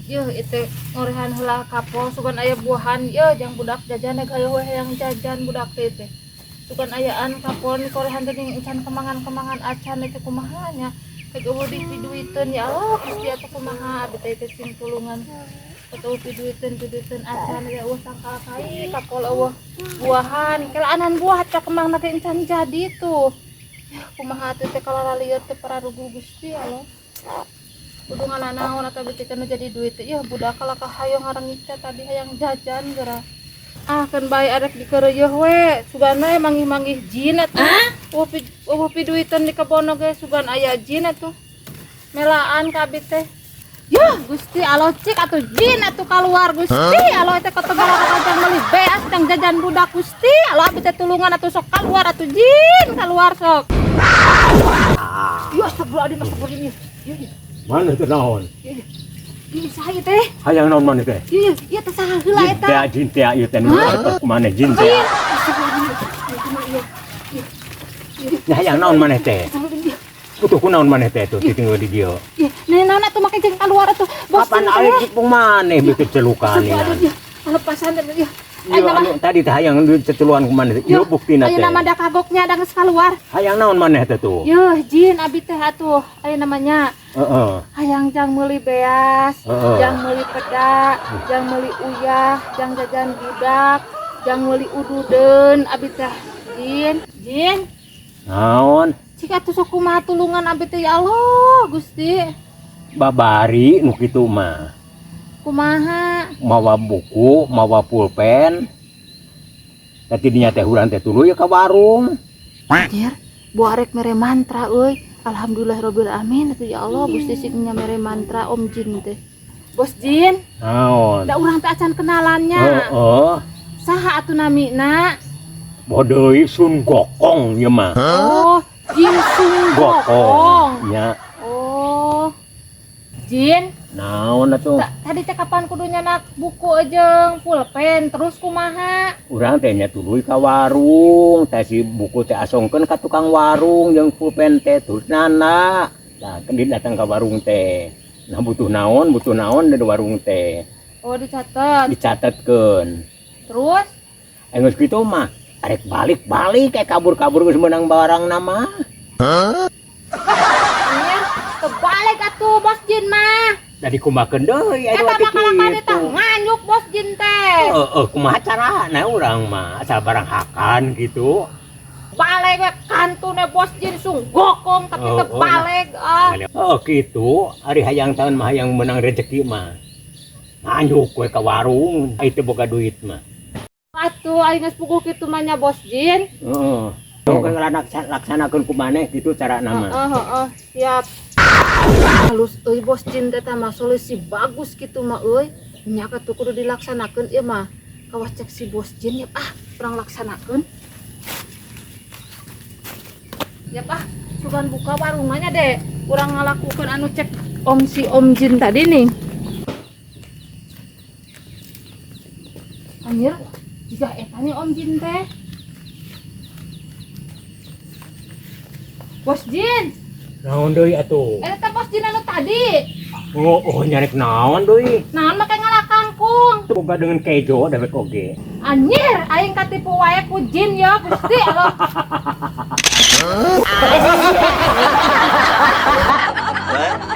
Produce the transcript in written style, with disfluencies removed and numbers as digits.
Yeuh ieu ngorehan heula kapol sugan aya buahan yeuh jang budak jajan hayoh we hayang jajan budak teh teh. Sugan ayaan kapol ni korehan teh ning encan kemangan-kemangan acan itu kumaha nya. Rek eueuh dipiduiteun ya Allah Gusti atuh kumaha abi teh teh sing tulungan. Atuh piduiteun acan ya eueuh sangkal kai kapol eueuh buahan kelaanan buah teh kemang teh encan jadi tuh. Ya kumaha atuh teh kalalalieur teh pararuguh Gusti Allah. Kudu ngananaon atau beuti nu jadi duit teh. Yeuh budak kalah ka hayo ngarengit teh tadi hayang jajan geura. Ah keun bae arek dikeureuyeun we sugan we manggih-manggih jin atuh. Eueuh piduiteun di kebon oge sugan aya jin atuh. Melaan ka abi teh. Yeuh Gusti Allah cik atuh jin atuh kaluar Gusti Allah teh kategala kajang meuli beas jang jajan budak Gusti Allah abi teh tulungan atuh sok kaluar atuh jin kaluar sok. Ya astagfirullahaladzim astagfirullahaladzim. Ieu Mana teh naon? ieu saha teh? Hayang naon mana teh? Ieu ieu teh saha heula eta? Jin teh ieu teh nu kumaha jin teh? Nya hayang naon maneh teh? Butuh ku naon maneh teh tuh titinggal di dieu. Ieu naon atuh make jeung kaluar atuh. Bos Kapan aya jipung maneh bikin celukan ieu. Lepasan teh ieu. Ieu anu tadi teh hayang ceceluan ku maneh. Ieu buktina teh. Ayeuna mah da kagoknya da geus kaluar. Hayang naon maneh teh tuh? Yeuh jin abi teh atuh aya namanya. Heeh. Hayang jang meuli beas, jang meuli peda, jang meuli uyah, jang jajan budak, jang meuli ududeun abi teh jin. Jin. Naon? Cik atuh sok kumaha tulungan abi teh ya Allah Gusti. Babari nu kitu mah. Kumaha? Mawa buku, mawa pulpen. Tadi dinya teh urang teh tuluy ka warung. Anjir, buah arek mere mantra euy. Alhamdulillahirabbil alamin atuh ya Allah Gusti sing nya mere mantra Om Jin teh. Bos Jin. Naon? Da urang teh acan kenalannya. Heeh. Saha atuh namina? Bodeui Sun Gokong ieu mah. Oh, Jin Sun Gokong. Nya. Oh. Jin. Naon atuh? Tadi teh kapan kudu nyanak buku jeung pulpen terus kumaha? Urang teh nya tuluy ka warung, teh si buku teh asongkeun ka tukang warung jeung pulpen teh terus nana. Nah, kan dia datang ka warung teh. Nah, butuh naon di warung teh. Oh, dicatat. Dicatatkeun. Terus? Geus kitu mah arek balik-balik kayak kabur-kabur geus meunang barang nama. Hah? Kebalik atuh Bos Jin mah. Dari kumakeun deui eta mah kalakane tah nganyuk Bos Jin teh. Heeh, kumaha carana urang mah asal barang hakan gitu. Balik we kantune Bos Jin Sung Gokong tapi teu balik ah. Oh kitu, ari hayang taun mah hayang meunang rezeki mah. Nganyuk we ka warung, ai teu boga duit mah. Atuh aing geus puguh kitu mah nya Bos Jin. Heeh. Sok laksanakeun ku maneh kitu carana mah. Heeh, heeh, siap. Halus euy Bos Jin teh mah solusi bagus kitu mah euy. Nya atuh kudu dilaksanakeun ieu mah. Kawas cek si Bos Jin ya ah, urang laksanakeun. Ya ah, sugan buka warungannya deh. Urang ngalakukeun anu cek om si Om Jin tadi nih. Anjir, jika eta nih Om Jin teh. Bos Jin. Naon deui atuh? Eta Bos Jin anu tadi. Oh, nyarek naon deui? Naon make ngalakangkung? Boga dengan kejo dewek oge. Anjir, aing katipu wae ku jin ya Gusti Allah. What?